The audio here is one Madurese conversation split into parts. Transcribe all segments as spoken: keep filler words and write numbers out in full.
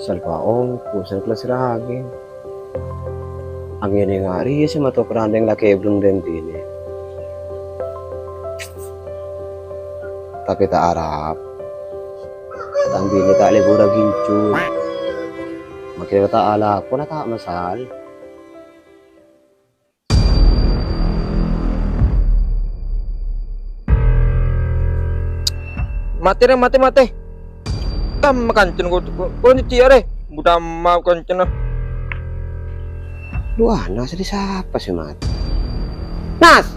Tanpa ongkos, sèngko' la sèrraghi. Angèn ènga' rèya sè mato kerandeng lakè' bhâreng dâ' binè. Tapè ta' arapa. Tang binè ta' lebur aghâjhâr. Makkèra ta' alako la ta' masal. Matè, rè, matè, matè. Tam kancana ko, ko, ko nanti ya, rè. Buta ma kancana. Duh, Anas, sapa sè matè? Nas!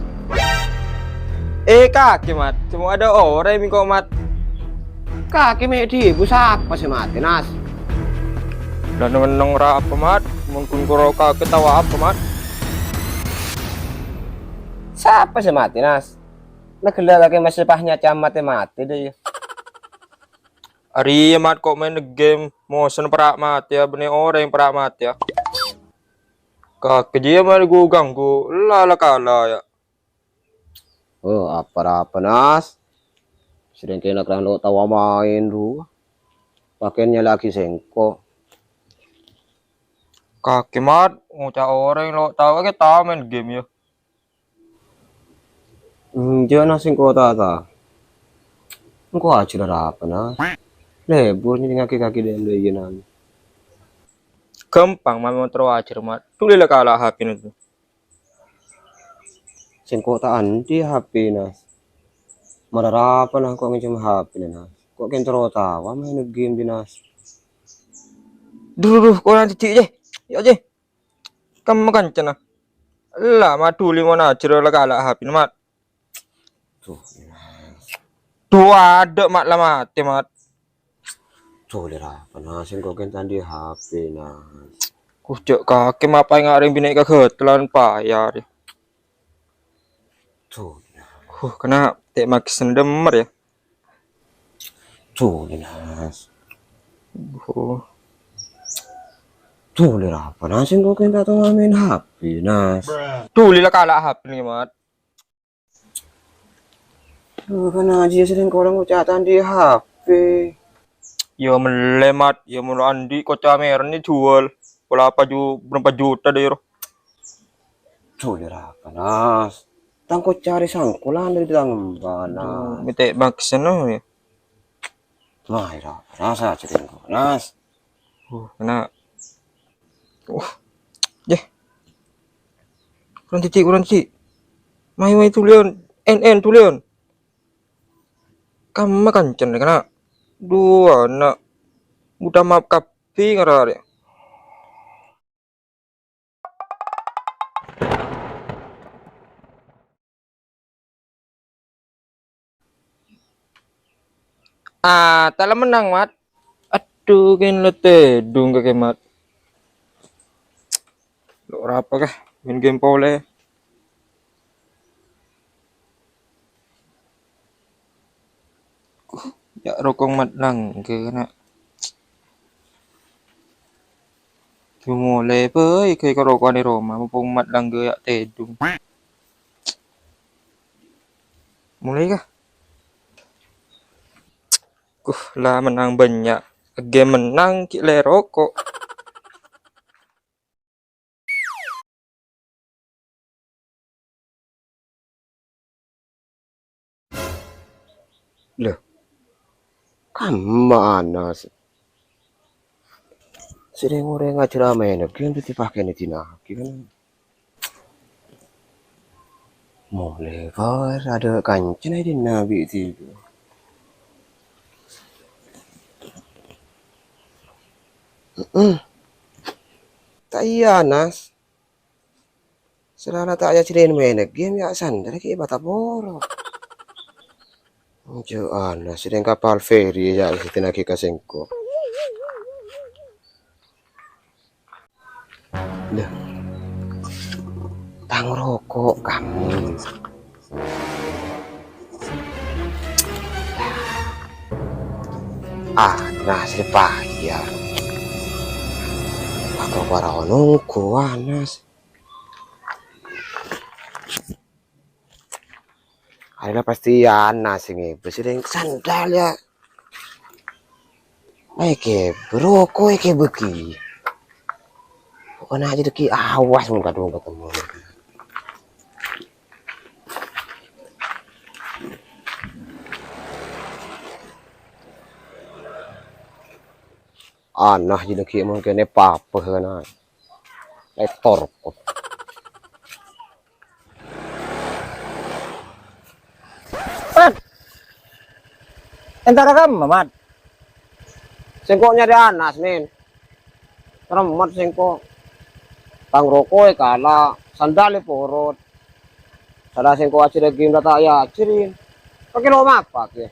Eh, kakè, Mat. Cuma ada orang yang kok, Mat. Kakè mè' dhibu, sapa sè matè, Nas? Lah, neng-enneng ra apa, Mat? Mon ghun karo kakè tao apa, Mat? Sapa sè matè, Nas? Naghellâ' kakè masè pahnya camat matè, matè dâ' iyâ. Arèya, Mat, kok maèn game, mosèna pèra' matè, ya, bânnè orèng pèra' matè, ya. Kakè jiyâ maèn ghu-ghângghu, la, la kala, ya. Oh, apa-apa, Nas? Sèrèng kèna kerrang lo' tao maèn, ru. Pakèn nyala'aghi sèngko'. Kakè, Mat, ngoca' orèng lo' tao, kakè tao maèn game, ya. Hmm, jâ' na sèngko' ta', ta'. Engko' ajhâr arapa, Nas? Lebur nyèdingngaghi kakè dâ' iyâ, Nas. Ghâmpang, Mat, mon terro ajhâr, Mat. Dhuli la kala' H P-na tu. Sèngko' ta' andi' H P, Nas. Mara arapa, Nas, ko' ngènjhâm H P-na, Nas? Ko' kèng terro tao maèn game, Nas. Duh, duh, duh, ko' nanti, Ji, Ji. Yo, Ji. Kamma kancana. Ella, Mat, dhuli mon ajhâr la kala' H P-na, Mat. Duh, Nas. Duh, adâ', Mat, la matè, Mat. Dhuli arapa, Nas, sèngko' kèng ta' andi' H P, Nas. Kuh, jâ' kakè mapa ènga' rèng binè' kaghâtellan payar. Duh, Nas. Huh, kèna ta' maksen dâmmer, ya. Dhuli, Nas. Oh. Dhuli arapa, Nas? Sèngko' kèng ta' tao maèn H P, Nas. Dhuli la kala' H P nèka, Mat. Duh, kan ajiyâ sèrèng korang ngoca' ta' andi' H P. Ya mellè, Mat. Ya mon andi' koca merrèn jhuwâl. Pola paju-, berapa juta dâ' iyâ, ro. Dhuli arapa, Nas? Tang koca rè sangkolan dâri tang emba, Nas. Duh, mè' ta' maksen, no, ya. Mayu, ra-, rasa cerita, Nas. Uh, kèna. Wah. Yeh. Kurang titik, kurang titik. Mayu, mayu, dhuli, on. En, en, dhuli, on. Kamma kancana, kèna. Duh, ana'. Buta maaf kabbhi ngararè. Ah, ta' la mennang, Mat. Adhu, kèng la tèdung kakè, Mat. Lo' arapa kah? Maèn game polè. Yâ, rokok Mat langgâ, na'. Yâ, molè bhâi ghâ-, ka rokokan è roma, mumpung Mat langgâ yâ tèdung. Mulai kah? Kuh, la mennang bânnya'. Game mennang, ghi' la roko'. Lho, kamma Anas? Sè rèng-orèng ajhâr maèn game dâddhi pakènè dinaghi kan. Molè bâr adâ' kancana è dinna' bi' dhibi'. Heeh. Ta' iyâ, Nas. Sè la ta' ajhârin maèn game yâ sandhâr ghi' bâta poro. Jâ' Anas sè rèng kapal feri yâ sè dinaghi ka sèngko'. Lha. Tang roko' kamu. Ah, Anas rè payah. Aku para nunggu Anas. Arèya pastè Anas sè ngèbâ sè rèng sandhâr yâ. Èkè, bro, ko èkè bâgi. Pokokna aja dâgghi' awas mon kadhung ketemu. Ana jâ' dâgghi' mon kènè papa kana. Ètor ko. Mat! Èntar ka kamma, Mat? Sèngko' nyarè Anas, Nin. Taremmet sèngko'. Tang roko èkala', sandal èporot. Sala sèngko' ajhâr ghi' ta' èajhâri. Kakè lo' mapa, kè?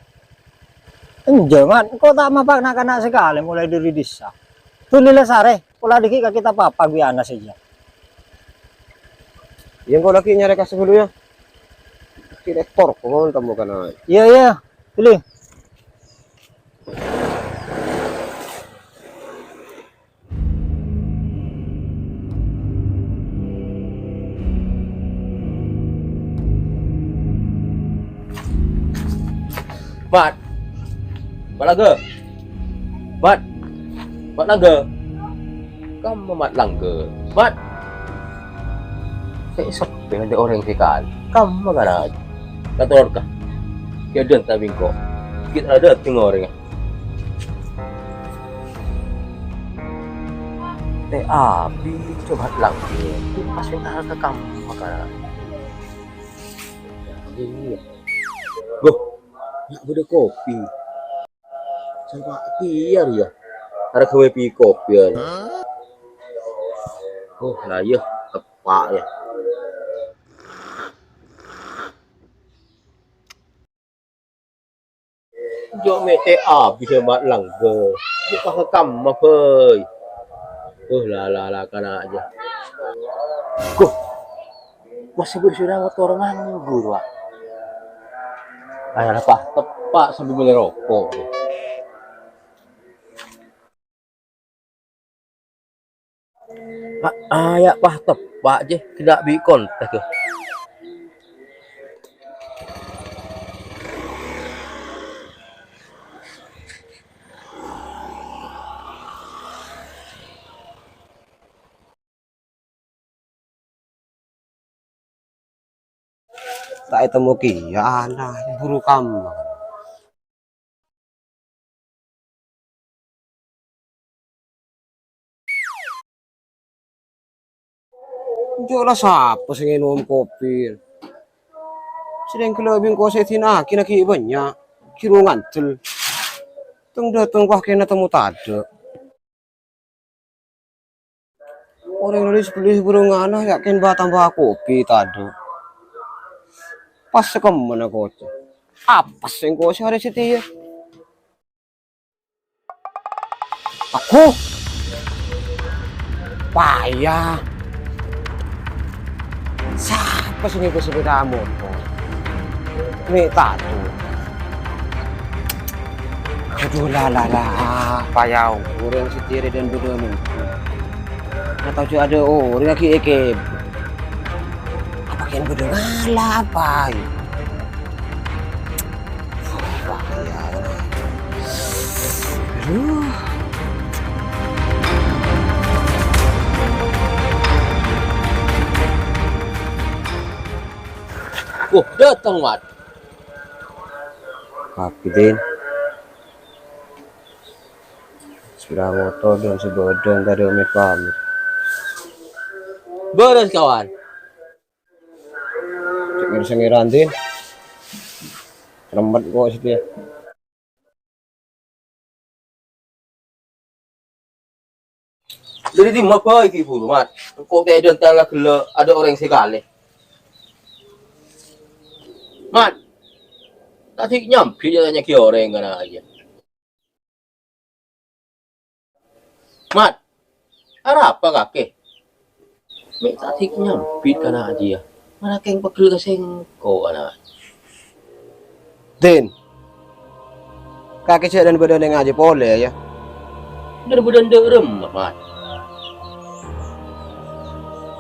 Enjâ', Mat. Engko' ta' mapa na'-kana' sakalè molaè dâri dhisa. Dhuli la sarè. Pola dâgghi' ka kita papa bi' Anas sèjâ. Iyâ, engko' laghi nyarè ka sabellunna. Direktor, kok mon temu kana. Iyâ, iyâ. Pilih. Mat. Mat Langgâ. Mat. Mat Langgâ. Kamma Mat Langgâ. Mat. Sè seppè nganti orèng sè kalè. Kamma kana. Kator ka. Kèdhân ta' bingko. Ghi' ta' dâteng orèngnga. Tè abit, Mat Langgâ. Pas entar ka kamma kana. Iyâ. Loh, nya' bâdâ kopi. Sapa kèya rèya? Arè ghâbây kopi arè. Oh, la iyâ, teppa' yâ. Jhâ' mè' tè abit, Mat Langgâ. Jhâ' pas ka kamma bhâi. Oh, la, la, la, kana' jâ. Gu. Masa bâdâ sè rawat orèng nganggur, Wak? Ayo, la, pas teppa' sambi mellè roko'. A-, aya' pas teppa' jâ, kènè' bi' kontak, yâ. Ta' ètemmo kèya, ana, buru kamma. Jhâ' la sapa sè ngènom kopi? Sèrèng ghellâ' bingko sè èdina'aghi na ghi' bânnya', ghi' ro ngandel. Teng-dâteng wah kèna temmo tadâ'. Orèng nulis bellî bhurungana ya' kèng ba-tamba kopi tadâ'. Pas sakemmana koca. Apes sèngko' sè arè satèya. Aku. Paya. Sapa sè ngèbâ sepèda motor? Mè' tadâ'. Aduh, la, la, la. Paya orèng sè tèrè dan bâdâ mèntu. Nggak tahu juga ada orèng lagi èkèbâ. Apa kèng bâdâ ngala apa? Wah, iya. Aduh. Wah, dâteng, Mat. Maaf, Din. Sepèda motor dan sebodong tadi Om Irfan. Bârâs, kawan. Cèk ngèrèng-ngèrèng, Din. Remmet kok situ ya. Dâri dimma bhâi ghi' buru, Mat? Engko' tèdhân tala ghellâ' adâ' orèng sè kalè. Mat, tadâ' nyambit ya tanya ghi' orèng kana' aja. Mat, arapa kakè? Mè' tadâ' nyambit kana' jiyâ. Mara kèng pegghel ka sèngko' kana'. Din, kakè jhâ' dan bâdâ neng ajâ polè, ya. Dan bâdâ dâ' remma, Mat?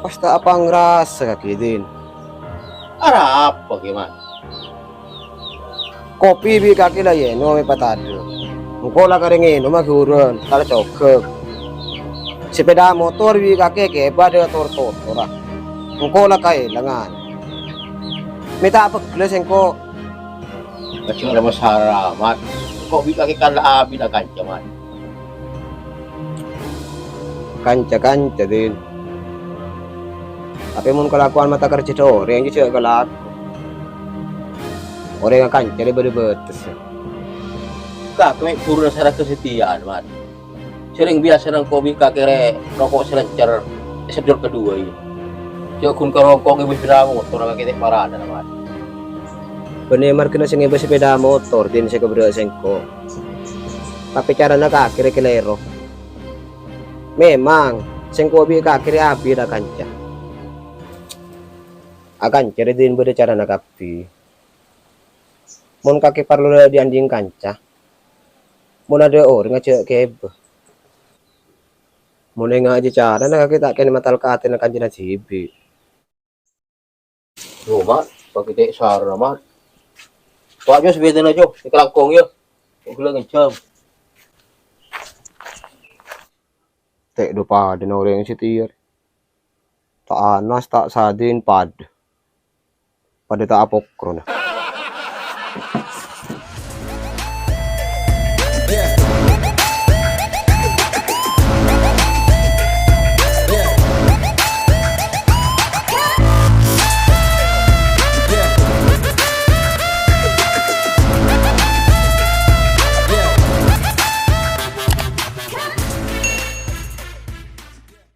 Pas ta' apa ngrasa kakè, Din. Arapa kè, Mat? Kopi bi' kakè la ènom èpatadâ'. Engko' la karè ngènoma ghi' bhurân, ta' la cogâ'. Sepèda motor bi' kakè kèbâ dâ' tor-totora. Engko' la kaèlangan. Mè' ta' pegghellâ sèngko'. Kacang rama sara, Mat. Engko' bi' kakè kan la abit akanca, Mat. Kanca-kanca, Din. Tapè mon kalakowan mata kerja dâ' orèng, jhâ' kalako. Orèng akanca rè bâdâ bâtessa. Kakè mè' bhuruna sara kasatèyan, Mat. Sèrèng biyasana engko' bi' kakè rè roko' sè lèncèr è seddor kaduwâ, iyâ. Jhâ' ghun karoko' ngèbâs sepèda motor kakè ta' parana, Mat. Bânnè marghâna sè ngèbâs sepèda motor, Din, sè kaberrâ' sèngko'. Tapè carana kakè rè kalèro. Memang, sèngko' bi' kakè rè abit akanca. Akanca rè, Din, bâdâ carana kabbhi. Mon kakè parlo dâ' anjing kanca, mon adâ' orèng ajhâ' kèbâ. Mon enga' jhâ' carana kakè ta' kènè' matal ka atèna kancana dhibi'. Yo, Mat, paghi' ta' sara, Mat. Towa, Jo, sepèdana, Jo, èkalangkong, yâ. Kok ghellâ' ngènjhâm. Tè' dhu padâna orèng sè tèyar. Ta' anas, ta' sadin, padâ. Padâ ta' apokrona.